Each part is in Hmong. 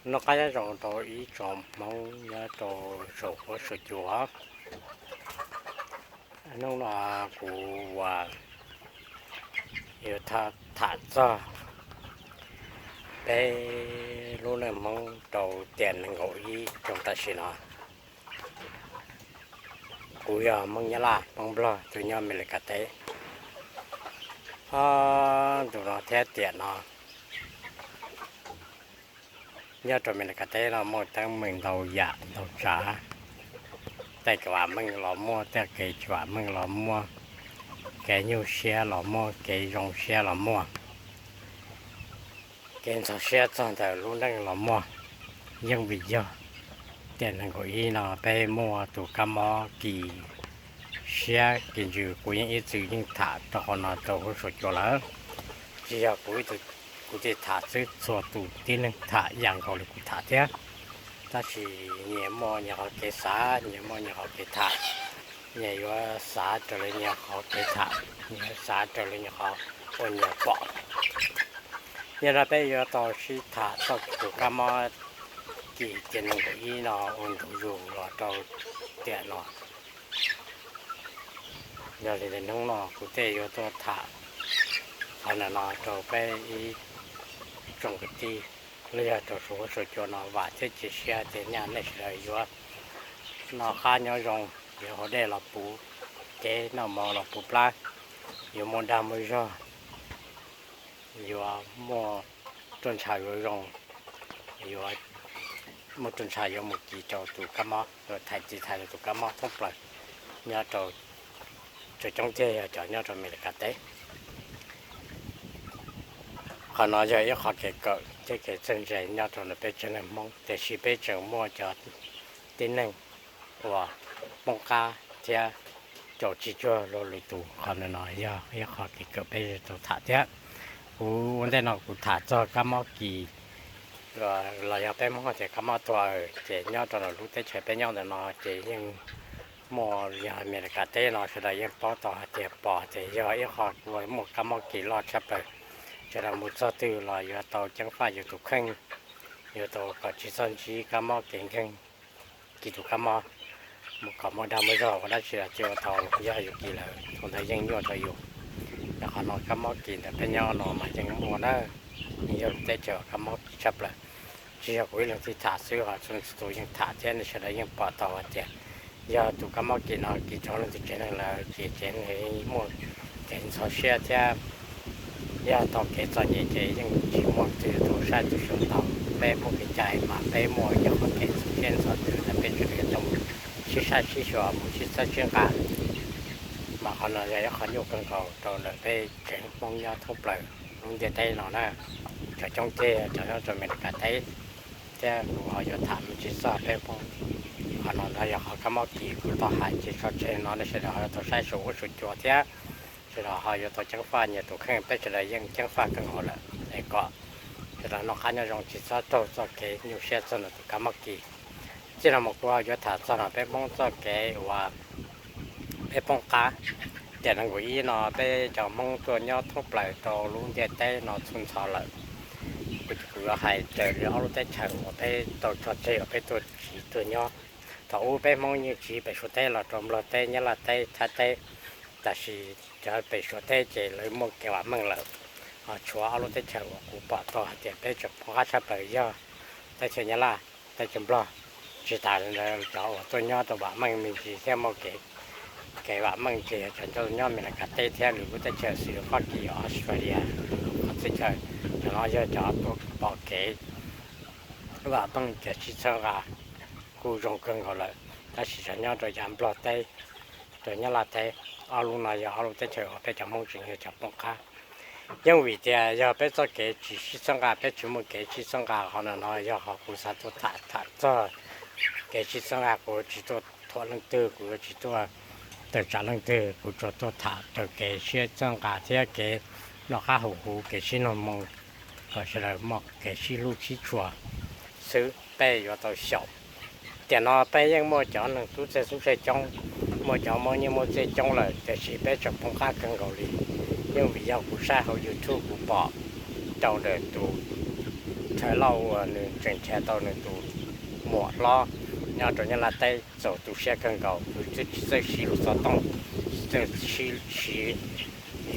Noj qab nyob zoo rau ib tsoom Hmoob nyob rau saum huab saum cua. Hnub no kuv uas yuav tham txog peb lub neej Hmoob rau tiam nees nkaum ib xyoo tam sim no. Kuv yog Hmoob Nyab Laj, Hmoob Nplog, tus nyob Amelikas teb. Ob ntu no thiab tiam no nyob rau Amelikas teb no muaj teeb meem ntau yam ntau tsav. Tej kev vam meej los muaj, tej kev tsis vam meej los muaj, kev nyuaj siab los muaj, kev zoo siab los muaj, kev ntxhov siab txog ntawm lub neej los muaj. Yeej vim yog tiam nees nkaum ib no peb muaj tus kab mob kis siab kis ntsws, kuv yeej ib txwm yeej tham rau qhov no rau huab saum cua lawm. Tsis yog kuv ib tug, kuv thiaj tham xwb, txhua tus tib neeg tham yam nkaus li kuv tham thiab. Tab sis nyias muaj nyias qhov kev xav, nyias muaj nyias qhov kev tham, nyias yuav xav raws li nyias qhov kev tham, nyias yuav xav raws li nyias qhov uas nyias pom. Yog no peb yuav tau sib tham txog tus kab mob kis tiam nees nkaum ib no ua ntu zus los rau tiam no. Yog li ntawd hnub no kuv thiaj yuav tuaj tham qhov ntawm no rau peb ib tsoom kwv tij los yog rau saum huab saum cua no. Vam thiab cia siab tias nej sawv daws yuav noj qab nyob zoo, yuav haus dej los puv cev, noj mov los puv plab, yuav muaj dag muaj zog, yuav muaj ruaj ntshaw yuav zoo, yuav muaj ruaj ntshaw yuav mus kis rau tus kab mob, yuav thaiv txiv thaiv rau tus kab mob thoob plaws nyob rau, tseem coob tiag yog cov nyob rau Amelikas teb. Qhov no yog ib qho kev kawm thiab kev txawj ntse nyob rau ntawm peb tsev neeg Hmoob, tiam sis peb tseem muaj cov tib neeg uas poob qab thiab caum tsis cuag luag lwm tus. Qhov ntawm no yog ib qho kev kawm peb yuav tau tham thiab. Kuv ua ntej no kuv tham txog kab mob kis los yog peb Hmoob tias kab mob tuag, ces nyob rau lub teb chaws peb nyob ntawm no ces yeej muaj, yog Amelikas teb no sawv daws yeej paub tau hais tias pom tias yog ib qho uas muaj kab mob kis loj tshaj plaws. Sawv daws mus txog twg los yuav tau ceev faj yus tus kheej, yuav tau kom tsis txhob ntsib kab mob kev nkeeg, kis tus kab mob, mus kom muaj dag muaj zog ua dab tsi los cia ua tau, yog yus kis lawm thaum ntawd yeej nyuaj rau yus. Yog qhov no kab mob kis ntawm peb nyob no mas yeej muaj na, yeej yog lub teb chaws kab mob kis tshaj plaws. Tsis yog kuv ib leeg thiaj tham xwb, ho txhua tus yeej tham thiab nej sawv daws yeej pom tau hais tias yog tus kab mob kis no kis rau leej twg tsev neeg lawm ces tsev neeg yeej muaj kev ntxhov siab thiab yog tau kev txom nyem ces yeej tsis muaj leej twg yuav tau saib tu siab ntau. Peb Hmoob kev cai mas peb muaj ib qho kev ntxhov siab ntxhov ntsws ntawd peb tseem yuav tau sib saib sib xyuas mus sib txhawb sib nqa. Mas qhov no yog ib qho nyuaj kawg nkaus rau ntawm peb tsev Hmoob nyob thoob plaws lub ntiaj teb no na, cov coob tiag cov nyob rau Amelikas teb. Thiab kuv ho yuav tham me ntsis txog peb Hmoob, qhov no ntawd yog qhov kab mob kis kuv tau hais ces tso tseg no nej sawv daws ho yuav tau saib saum huab saum cua thiab sawv daws ho yuav tau ceev faj nyias tus kheej, peb sawv daws yeej ceev faj kawg nkaus lawm es kom sawv daws noj qab nyob zoo tsis txhob raug txoj kev nyuaj siab txog ntawm tus kab mob kis. Txij no mus kuv ho yuav tham txog no peb Hmoob txoj kev uas peb poob qab. Tiam nees nkaum ib no peb cov Hmoob tuaj nyob thoob plaws rau lub ntiaj teb no txhua ntxhov lawm. Kuv yuav hais raws li ob lub teb chaws uas peb tau tso tseg uas peb tuaj tsiv tuaj nyob. Thaum ub peb Hmoob yeej tsiv pem Suav teb los rau Nplog teb, Nyab Laj teb, Thaib teb, tab sis cov pem Suav teb ces lawv muaj kev vam meej lawm. Ho tshuav ob lub teb chaws uas kuv pom tau hais tias peb tseem poob qab tshaj plaws yog teb chaws Nyab Laj, teb chaws Nplog. Tsis tas li ntawd cov uas tuaj nyob tau vam meej me ntsis thiab muaj kev, kev vam meej ces yog cov nyob Amelikas teb thiab lwm lub teb chaws xws li Fab Kis, Australia, lwm qhov txhia chaw. Cov no yog cov tuaj pom kev vam meej, kev sib txhawb nqa kuj zoo kawg nkaus lawm. Tab sis cov nyob rau yav Nplog teb, rau Nyab Laj teb, ob lub no yog ob lub teb chaws uas peb cov Hmoob tseem yog cov poob qab. Yeej vim tias yog peb txoj kev tsis sib txhawb nqa, peb tsis muaj kev sib txhawb nqa, qhov no no yog qhov kuv xav tuaj tham, tham txog kev sib txhawb nqa. Kuv yuav tsis tuaj thuam leej twg, kuv yuav tsis tuaj tawm tsam leej twg, kuv tsuas tuaj tham raws kev sib txhawb nqa thiab kev noj qab haus huv, kev sib nug moo, kom sawv daws muaj kev sib hlub sib tshua xwb peb yuav tau xyaum. Tiam no peb yeej muaj cov neeg tub txawj xeeb txawj coob, muaj cov Hmoob nyiaj muaj txiaj coob lawm, tiam sis peb tseem poob qab kawg nkaus li. Yeej vim yog kuv saib hauv YouTube kuv pom rau ntawm tus Thawj Lauj uas nws tseem nrhiav tau nws tus muam hlob nyob rau Nyab Laj teb txaus tu siab kawg nkaus, nws twb tsis txawj siv lub xov tooj, tsis txawj siv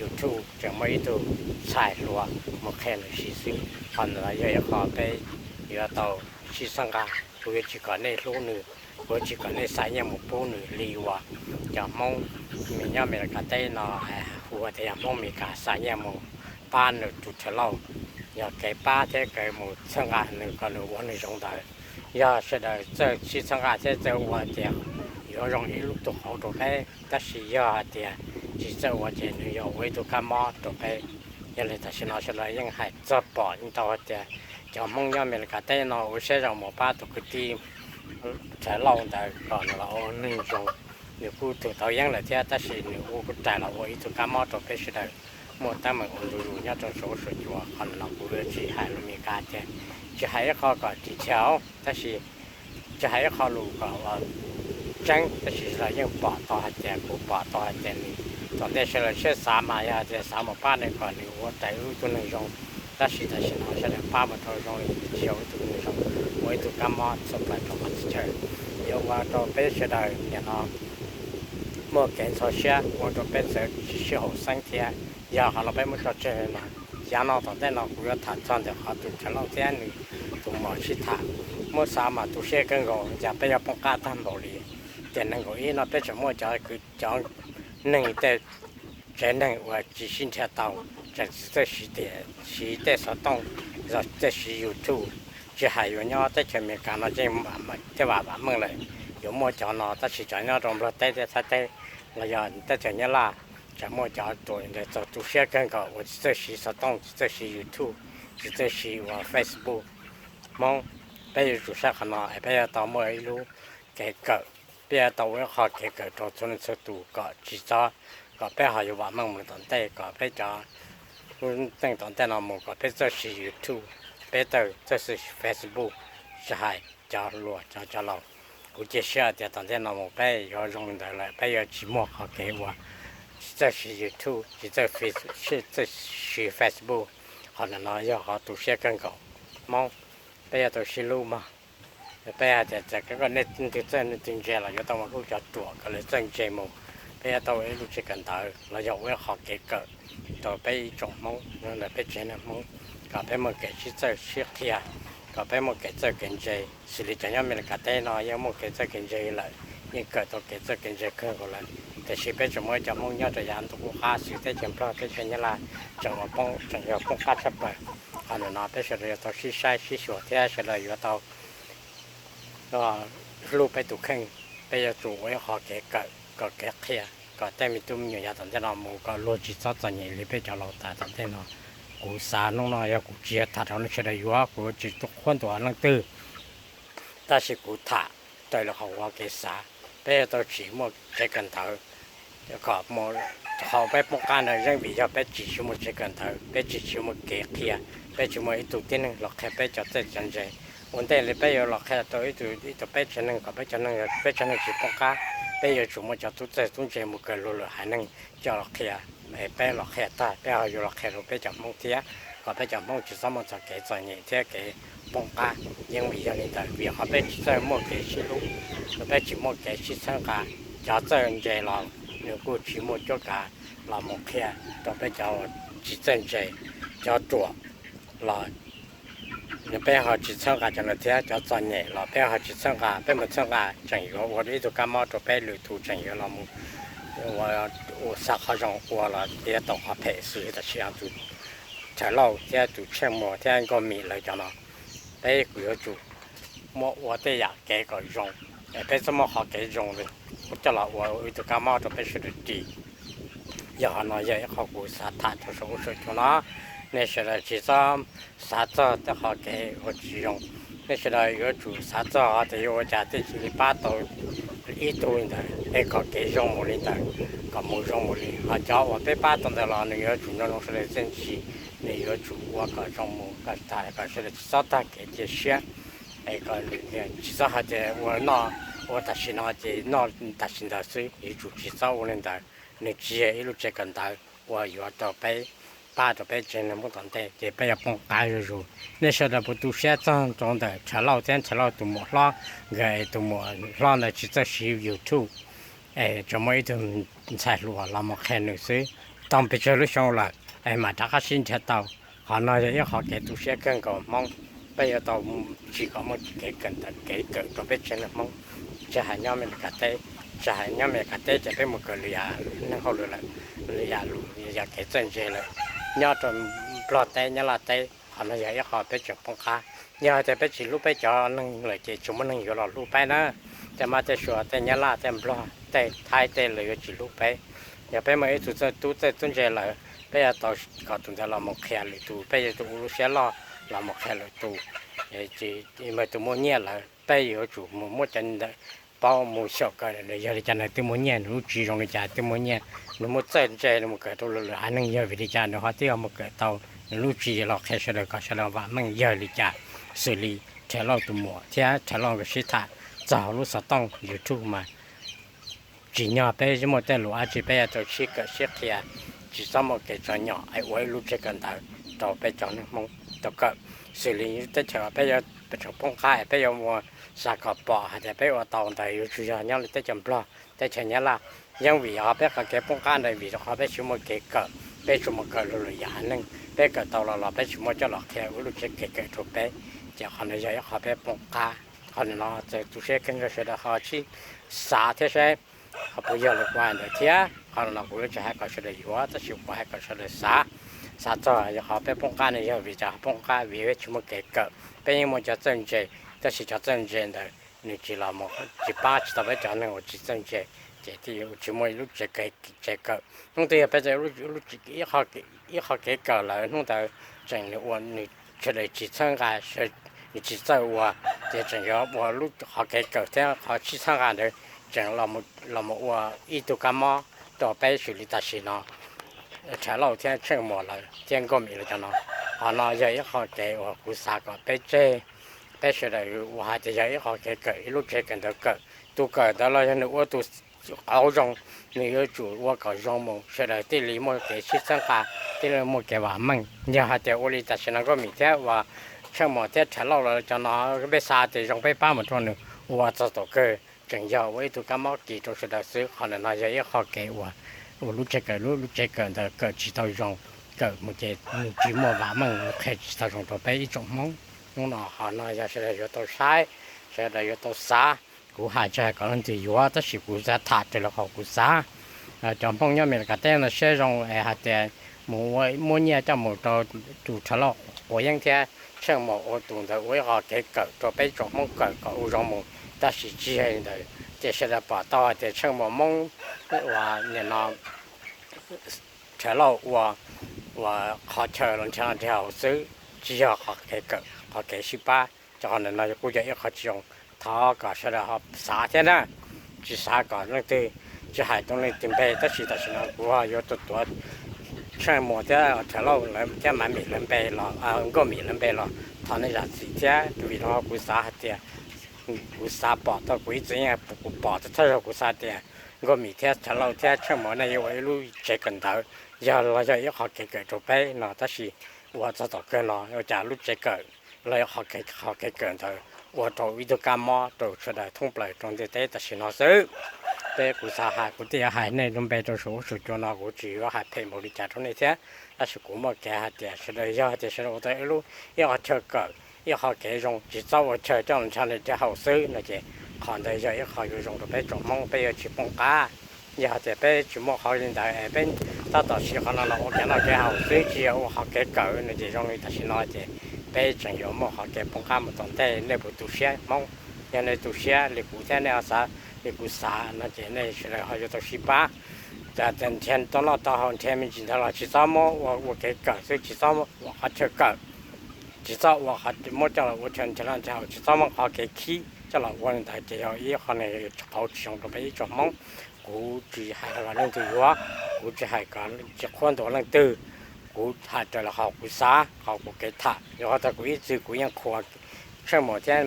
YouTube, tseem muaj ib tug ntxhais hluas mus qhia nws siv xwb. Qhov ntawd yog ib qho peb yuav tau sib txhawb nqa. Kuv yuav tsis kom nej hlub nws, kuv yuav tsis kom nej xa nyiaj mus pub nws li uas cov Hmoob nyob Amelikas teb no hu tias yog Hmoob Amelikas xa nyiaj mus pab nws tus Thawj Lauj. Yog kev pab thiab kev mus txhawb nqa nws kom nws ua neeg zoo ntawd, yog sawv daws txawj sib txhawb nqa thiab txawj ua tias yuav zoo ib lub tug qauv rau peb, tab sis yog hais tias tsis txawj ua ces nws yog ua ib tug kab mob rau peb. Yog li tam sim no sawv daws yeej hais txog pom ntau hais tias cov Hmoob nyob Amelikas teb no ua siab zoo mus pab tus kwv tij Thawj Lauj ntawd kom nws los ua neeg zoo. Nws kuj thum tau yeeb lawm thiab, tab sis nws ua kuj rais los ua ib tug kab mob rau peb sawv daws muaj teeb meem ua ntu zus nyob rau saum huab saum cua. Qhov no kuv yuav tsis hais lus Meskas tias, tsis hais ib qho kom ris thiab, tab sis tsis hais ib qho lus kom ua tseeb, tab sis sawv daws yeej pom tau hais tias, kuv pom tau hais tias nws tom ntej sawv daws siab xav mas yog hais tias xav mus pab nws kom nws ua raws ib tug neeg zoo, tab sis tam sim no sawv daws pab mus rau zoo li tsis yog ib tug neeg zoo, ua ib tug kab mob txhua plaws rau qhov txhia chaw. Yuav ua rau peb sawv daws nim no muaj kev ntxhov siab, ua rau peb txawv tsis sib haum xeeb thiab. Yog qhov no peb muab tso tseg mas, yav no tom ntej no kuv yuav tham txog ntawm qhov tus Thawj Lauj thiab nws tus muam sib tham. Muab xav mas tu siab kawg nkaus, cas peb yuav poob qab tag npaum li. Tiam nees nkaum ib no peb tseem muaj cov kwv cov neeg tej tsev neeg uas tsis sib nrhiav tau, tseem tsis txawj siv tias siv tej xov tooj, tsis txawj siv YouTube. Tsis hais yuav nyob teb chaws Amelikas no yeej thiaj vam vam meej lawm, yuav muaj cov no, tab sis cov nyob rau Nplog teb, teb Thaib teb los yog teb chaws Nyab Laj, tseem muaj cov tus ntawd txaus tu siab kawg nkaus uas tsis txawj siv xov tooj, tsis txawj siv YouTube, tsis txawj siv uas Facebook. Hmoob, peb yuav tsum saib qhov no es peb yuav tau muaj ib lub kev kawm, peb yuav tau ua ib qho kev kawm rau txhua leej txhua tus kom tsis txhob, kom peb ho yuav vam meej mus tom ntej, kom peb cov lub neej tom ntej no mus kom peb txawj siv YouTube, peb txawj siv Facebook, tsis hais cov hluas cov cov laus. Kuv cia siab tias tom ntej no mus peb yuav zoo li ntawd lawm, peb yuav tsis muaj qhov kev uas tsis txawj siv YouTube, tsis txawj siv Facebook. Qhov ntawm no yog qhov tu siab kawg nkaus. Hmoob, peb yuav tau sib hlub mog. Peb hais tias txawm koj nej twg txawj nej twg ntse los yuav tau mus hlub cov ruam kom lawv txawj ntse mus. Peb yuav tau ua ib lub tsev kawm ntawv los yog ua ib qho kev kawm rau peb ib tsoom Hmoob nyob ntawm peb tsev neeg Hmoob, kom peb muaj kev sib txawj sib qhia, kom peb muaj kev txawj kev ntse. Xws li cov nyob Amelikas teb no yeej muaj kev txawj kev ntse lawm, yeej kawm tau kev txawj kev ntse kawg nkaus lawm, tiam sis peb tseem muaj ib co Hmoob nyob rau yav ntuj qub qab xws teb chaws Nplog, teb chaws Nyab Laj tseem ua poob, tseem yog poob qab tshaj plaws. Qhov ntawm no peb sawv daws yuav tau sib saib sib xyuas thiab sawv daws yuav tau hlub peb tus kheej. Peb yuav tsum ua ib qho kev kawm kom kev qhia, kom tej me tub me nyuam yav tom ntej no mus kom luag tsis txhob txom nyem li peb cov laus tas tom ntej no. Kuv xav hnub no yog kuv tsis tham rau nej sawv daws yuav, kuv yuav tsis tub qhuab ntuas leej twg, tab sis kuv tham raws li qhov kuv kev xav. Peb yuav tau tsim muaj tsev kawm ntawv kom mus, qhov peb poob qab ntawd yeej vim yog peb tsis tsim muaj tsev kawm ntawv, peb tsis tsim muaj kev qhia, peb tsis muaj ib tug tib neeg los qhia peb cov txawj cov ntse. Ua ntej li peb yuav los qhia rau ib tug ib tug peb tsev neeg kom peb cov neeg, peb tsev neeg tsis poob qab, peb yuav tsum muaj cov tub txawj tub ntse mus kawm luag lwm haiv neeg coj los qhia, es peb los qhia tag peb ho yuav los qhia rau peb cov Hmoob thiab, kom peb cov Hmoob tsis txhob muaj txoj kev txom nyem thiab kev poob qab. Yeej vim yog li ntawd, vim qhov peb tsis txawj muaj kev sib hlub, peb tsis muaj kev sib txhawb nqa. Cov txawj ntse los nws kuj tsis muaj cuab kav los mus qhia rau peb cov tsis txawj ntse, cov ruam los peb ho tsis txhawb nqa cov ntawd thiab, cov txom nyem los peb ho tsis txhawb nqa, peb mus txhawb nqa tseem yuav ua ib tug kab mob rau peb, lwm tus tseem yuav los mus ua, ua xav qhov zoo ua los yuav tau qhov phem xws li tam sim no tus Thawj Lauj thiab tus Tsheej Muas thiab Nkauj Mim lawv cov no. Peb kuj yuav tsum muab ua tej yam kev kom zoo, es peb txhob muab qhov kev zoo coj los ua ib tug kab mob rau peb sawv daws ris. Yog qhov no yog ib qho kuv xav tham rau saum huab saum cua no, nej sawv daws tsis txhob xav txog tej qhov kev uas tsis zoo. Nej sawv daws yuav tsum xav txog tias yuav ua cas thiaj li pab tau ib tug li ntawd, es kom kev zoo mus li ntawd, kom mus zoo mus li. Ho cov uas peb pab tau ntawd los nws yuav tsum nco ntsoov sawv daws txiaj ntsig, nws yuav tsum ua kom zoo mus kom tag, kom sawv daws tsis txhob tag kev cia siab, es kom tsis txhob hais tias ua noj ua tam sim no ces noj tam sim ntawd xwb, yuav tsum tsis txhob ua li ntawd. Nws tsis yog ib lub tsev kawm ntawv uas yuav rau peb pab rau peb tsev neeg Hmoob tom ntej ces peb yuav poob qab zuj zus. Nej sawv daws puas tu siab txog rau ntawm Rhawv Lauj thiab Rhawv Lauj tus muam hlob, nkawd tus muam hlob ntawd tsis txawj siv YouTube, es tsuas muaj ib tug ntxhais hluas los mus qhia nws xwb. Tau pes tsawg lub xyoo lawm es mam rov qab sib nrhiav tau. Qhov no yog ib qho kev tu siab kawg nkaus Hmoob. Peb yuav tau tsim kom muaj kev kawm ntawv kev kawm rau peb tsev neeg Hmoob, tsis hais nyob Amelikas teb, tsis hais nyob Amelikas teb ces peb mus kawm lwm yam neeg hauj lwm lawm, lwm yam lus yam kev txawj ntse lawm, nyob rau Nplog teb Nyab Laj teb. Qhov no yog ib qho peb tseem poob qab. Yog hais tias peb tsis hlub peb cov neeg lawm ces tsis muaj neeg yuav los hlub peb na. Tej Mab tej Suav tej Nyab Laj tej Nplog tej Thaib tej lawv yuav tsis hlub peb. Yog peb muaj ib tug txawj tub txawj tub ntse lawm, peb yuav tau kom tus ntawd los mus qhia lwm tus, peb yuav ua lub siab loj los mus qhia lwm tus. Tus muaj nyiaj lawm peb yuav tsum mus muab cov ntawd paub mus xyaum kawm nws yog li cas, nws twb muaj nyiaj, nws lub tsev zoo li cas, twb muaj nyiaj, nws muaj txawj ntse, nws mus kawm rau lwm lwm haiv neeg yog vim li cas nws ho twb ho mus kawm tau, nws lub tsev los qhia sawv daws kom sawv daws vam meej yog li cas. Xws li Rhawv Lauj tus muam thiab Rhawv Lauj nkawd sib tham txog hauv lub xov tooj YouTube mas tsim nyog peb muaj tej lus dab tsi peb yuav tau sib kawm sib qhia, tsis txhob muaj kev tsaug nyom es ua ib lub tsev kawm ntawv rau peb cov neeg Hmoob tau kawm. Xws li teb chaws peb yuav tseem poob qab es peb yuav ua, xav kom pom hais tias peb ua tau ntawd yuav tsum yog nyob li teb chaws Nplog teb chaws Nyab Laj. Yeej vim yog peb qhov kev poob qab ntawd vim rau qhov peb tsis muaj kev kawm, peb tsuas mus kawm lwm lwm yam haiv neeg, peb kawm tau los los peb tsis muaj coj los qhia ua lub tsev kev kawm rau peb, ces qhov no yog ib qho peb poob qab. Qhov no txawm tu siab kawg nkaus sawv daws ho sib xav thiab saib ho puas yog li kuv hais ntawd thiab. Qhov no kuv yuav tsis hais kom sawv daws yuav tab sis kuv hais kom sawv daws xav, xav txog yog qhov peb poob qab no yog vim cas ho poob qab, vim peb tsis muaj kev kawm. Peb yeej muaj cov txawj ntse tab sis cov txawj ntse ntawd nws tsis los, tsis pab tsis tau peb cov neeg uas tsis txawj ntse, ces thiaj tsis muaj ib lub tsev kawm. Hnub twg yog peb txawj ib qho kev kawm lawm hnub ntawd tseem nws ua nws sawv daws tsis txhawb nqa, nws tsis txawj ua, ces tseem yuav ua lub qhov kev kawm thiab qhov sib txhawb nqa ntawd tseem los mus ua ib tug kab mob rau peb xws li tam sim no Rhawv Lauj thiab Tsheej Muas lawv thiab Nkauj Mim lawv cov no. Qhov no yog ib qho kev uas kuv xav kom peb tseg, peb sawv daws ua hais tias yog ib qho kev kawm, ib lub tsev kawm ntawv kawm, tus kawm ntawd los yog nws ua tus qauv zoo, nws yuav tsum ua kom zoo mus sawv daws thiaj li muaj kev sib txhawb nqa, thiaj li muaj kev vam meej. Yog hais tias ua li tam sim no Nkauj Mim thiab uas Tsheej Muas thiab Rhawv Lauj lawv cov no, peb xav tias zoo peb pab mus rau nws ua txog tom kawg tseem yog ua ib tug kab mob kis rau sawv daws xwb. Qhov ntawm no yog ib qho kev uas ua lub tsev kawm, lub lub tsev kawm ntawd kawm tsis tau zoo, kawm mus ces nws tsis muaj vam meej, qhia tsis tau zoo rau peb ib tsoom Hmoob. Hnub no qhov no yog sawv daws yuav tau saib, sawv daws yuav tau xav. Kuv hais tsis hais kom leej twg yuav tab sis kuv xav tham raws li qhov kuv xav. Cov Hmoob nyob Amelikas teb no siab zoo es hais tias mus ua muab nyiaj coj mus rau tus Rhawv Lauj Quav Yeeb thiab Tsheej Muas ua tus ntawd ua ib qho kev kawm rau peb tsoom Hmoob kawm kom ua zoo mus, tab sis tsis yog li ntawd ces sawv daws pom tau hais tias Tsheej Muas Moob uas nim no Rhawv Lauj ua, ua qhov chaw los nrhiav los nrhiav hauv xwb, tsis yog qhov kev kawm qhov kev sib pab. Cov qhov ntawm no kuj yog ib qho tsis zoo, thov kom sawv daws ho xav thiab na, tsis xav kom leej twg, tsis hais rau leej twg npe tab sis tam sim no kuv ho yuav tuav Tsheej Muas thiab Rhawv Lauj lawv thiab Maiv Mim lawv npe los, Nkauj Mim lawv npe los thov nej zam txim thiab, vim rau qhov kuv xav hais tias kuv xav pom tau, kuv ib txwm yeej kuv pom tau thawj zaug kuv xav tias Nkauj Mim thiab Rhawv Lauj thiab Tsheej Muas nej yuav ua ib lub tsev kawm ntawv, yog los yog ib qho kev kawm rau peb no tab sis ua txog tom kawg no ua cas lub tsev kawm los yog qhov kev kawm ntawd ua rau ib tug kab mob rau sawv daws thoob plaws rau ntiaj teb tam sim no xwb. Peb kuv xav hais kuv thiaj yuav hais nej lub npe rau saum huab saum cua no, kuv tsis yuav hais phem npaum li cas rau nej thiab, tab sis kuv muaj kev hais tias sawv daws yog tias sawv daws ua tau ib lub, ib qho chaw kawm, ib qho kev zoo, tsis txhob ua chaw coj los nrhiav li nrhiav haus xwb no ces qhov ntawd yog ib qho yuav zoo rau peb tsoom Hmoob, peb yuav tsis poob qab. Yog hais tias peb tsis muaj qhov li ntawd es peb tab tom siv qhov no los ua kev noj kev haus xwb tsis yog ua qhov kev kawm no ces zoo li tam sim no ces peb tseem yuav muaj qhov kev poob qab mus tom ntej. Nej puas tu siab Hmoob? Yog nej tu siab li kuv thiab nej ho xav li kuv xav no ces nej sawv daws ho yuav tau sib pab. Nrhiav tau noj tau haus nrhiav me ntsis ntawd los tsis txhob muab ua, ua kev kawm xwb, tsis txhob ua qhov chaw kawm, tsis txhob ua, muab coj los ua chaw nrhiav noj nrhiav haus, tsis txhob muab qhov kev khib coj los ua li ntawd ces yog ib qho qauv tsis zoo rau peb ib tsoom Hmoob. Kuv tsis hais kom leej twg yuav, kuv tsis hais kom tsis qhuab ntuas leej twg, kuv hais raws li qhov kuv xav, qhov kuv kev tham. Yog qhov tias kuv ib txwm kuv yeej qhuas Tsheej Muas thiab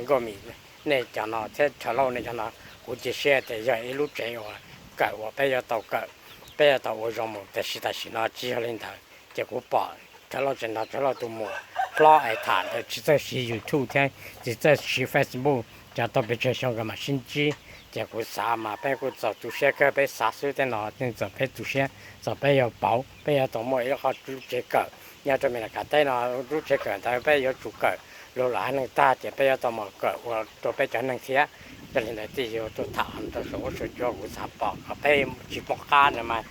Nkauj Mim nej cov no thiab Rhawv Lauj nej cov no, kuv cia siab tias yog ib lub tsev uas kawm uas peb yuav tau kawm, peb yuav tau ua zoo mus, tiam sis tam sim no tsis yog li ntawd. Ces kuv pom Tshav Lauj tseem nrog Tshav Lauj tus muam hlob es tham ntawd tsis txawj siv YouTube thiab tsis txawj siv Facebook, cov tau pes tsawg xyoo nkawd mam sib ntsib. Ces kuv xav mas peb kuj txaus tu siab kawg, peb xav xwb tej no txaus peb tu siab, txaus peb yuav pauv, peb yuav tau muaj ib qho lub tsev kawm. Nyob rau Mes Lis Kas teb no, lub tsev kawm ntawd peb yuav tsum kawm lug los haiv neeg tag ces peb yuav tau mus kawm ua rau peb cov neeg thiab. Yog li ntawd thiaj yuav tuaj tham rau saum huab saum cua, kuv xav pom kom peb tsis poob qab no mas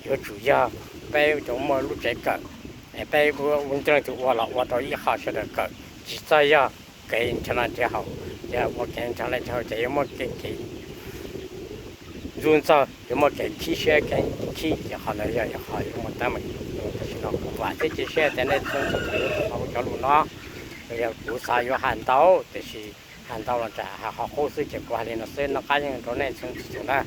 yuav tsum yog peb yuav muaj lub tsev kawm, peb ua ntej leej twg ua los ua rau ib qho sawv daws kawm, tsis txawj yog kev nrhiav noj nrhiav haus. Yog ua kev nrhiav noj nrhiav haus ces yuav muaj kev ntxub ntxaug, yuav muaj kev khib siab kev khib, ces qhov ntawd yog ib qho yuav muaj teeb meem. Tam sim no kuv vam thiab cia siab tias nej txhua tus yuav tau hnov kuv cov lus no. Yog kuv xav yuav hais ntau, tiam sis hais ntau los tsam hais qhov qub xwb, ces kuv hais li no xwb, noj qab nyob zoo rau nej txhua tus na.